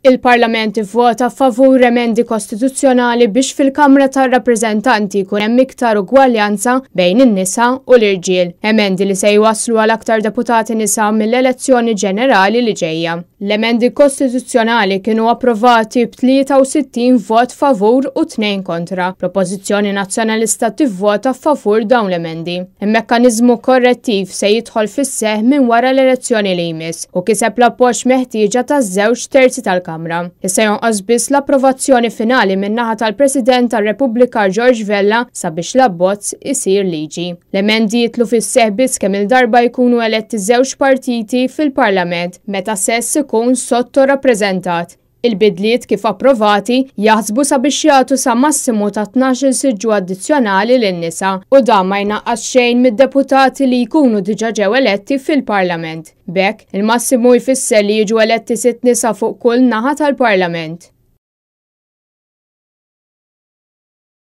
Il-Parlament ivvota favur emendi kostituzzjonali biex fil-Kamra tar-Rappreżentanti jkun hemm iktar ugwaljanza bejn in-nisa u l-irġiel. Emendi li se jwasslu għal aktar deputati nisa mill-elezzjoni ġenerali li ġejja. L-emendi kostituzzjonali kienu approvati b'63 vot favur u 2 kontra. L-Oppożizzjoni Nazzjonalista tivvota favur dawn l-emendi. Il-mekkaniżmu korrettiv se jidħol fis-seħħ minn wara l-elezzjoni li jmiss u kiseb l-appoġġ meħtieġa taż-żewġ terzi tal-Kamra. Issa jonqos biss l-approvazzjoni finali min-naħa tal-President tar-Repubblika George Vella sabiex l-abbozz isir liġi. L-emendi jidħlu fis-seħħ biss kemm il-darba jkunu eletti żewġ partiti fil-Parlament meta sess ikun sottorappreżentat. Il-bidliet kif approvati jaħsbu sabiex jagħtu sa massimu ta' 12-il siġġu addizzjonali lin-nisa u dan ma jnaqqas xejn mid-deputati li jkunu diġà ġew eletti fil-Parlament. B'hekk, il-massimu jfisser li jiġu eletti sitt nisa fuq kull naħa tal-Parlament.